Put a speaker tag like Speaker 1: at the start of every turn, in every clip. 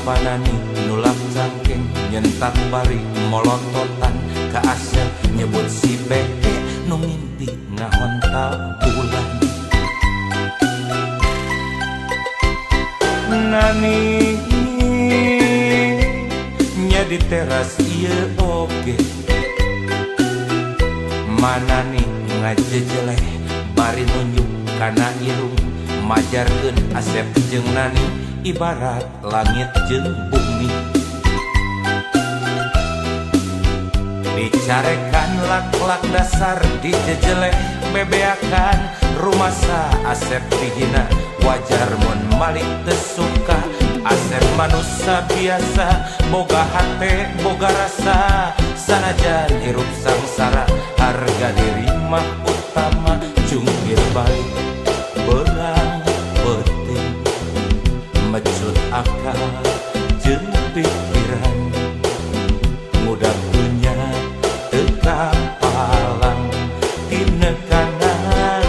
Speaker 1: Apa nani nulak cangkeng nyentak bari molototan ka Asep nyebut si beke nu ngimpi ngahontal bulan. Nani nya di teras ieu oge, manani ngajejeleh bari nunjuk kana irung, majarkeun Asep jeung Nani ibarat langit jeung bumi. Dicarekan lak-lak dasar dijejeleh bebeakan, rumasa Asep dihina wajar mun Malik teu suka. Asep manusia biasa boga hate boga rasa, sanajan hirup sangsara harga diri mah utama. Jungkir balik beurang peuting mecut akal jeung pikiran, ngudak dunya teu kapalang tinekanan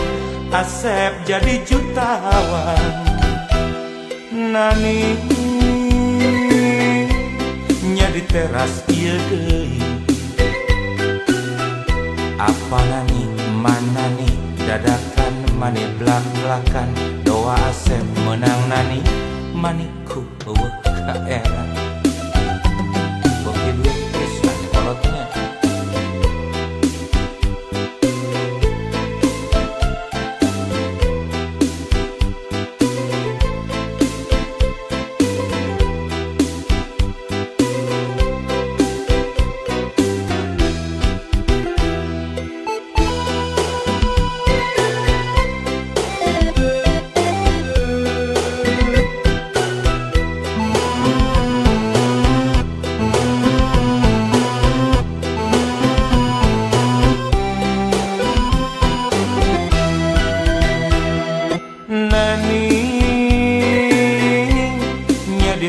Speaker 1: Asep jadi jutawan. Nani nya di teras ieu deui, apa nani manani dadakan mani blak-blakan, doa Asep menang Nani maniku eueuh ka era. Beuki duit pisan kolotnya.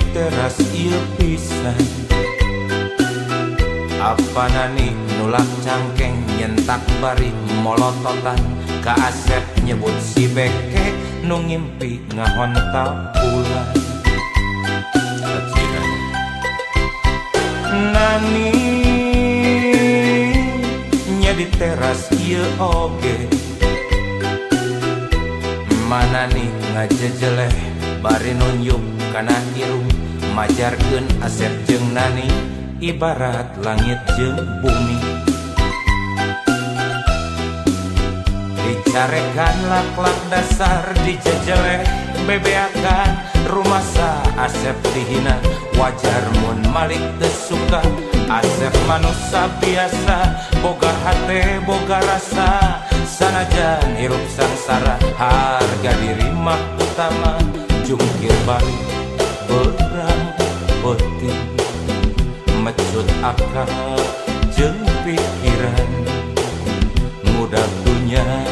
Speaker 1: Teras ieu pisan, apa nani nulak cangkeng nyentak bari molototan ka Asep nyebut si beke nu ngimpi ngahontal bulan. Nani nya di teras ieu oge, manani ngajejeleh bari nunjuk kana irung, majarkeun Asep jeung Nani ibarat langit jeung bumi. Dicarekan lak-lak dasar dijejeleh bebeakan, rumasa Asep dihina wajar mun Malik teu suka. Asep manusia biasa boga hate boga rasa, sanajan hirup sangsara harga diri mah utama. Jungkir balik beurang peuting mecut akal jeung pikiran, ngudak dunya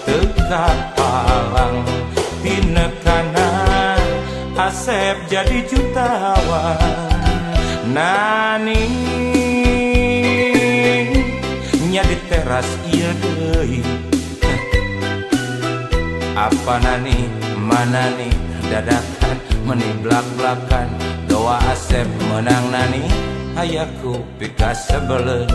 Speaker 1: teu kapalang tinekanan Asep jadi jutawan. Nani nya di teras ieu deui, apa nani manani dadakan meni blak-blakan, doa Asep menang Nani hayaku pikasebeleun.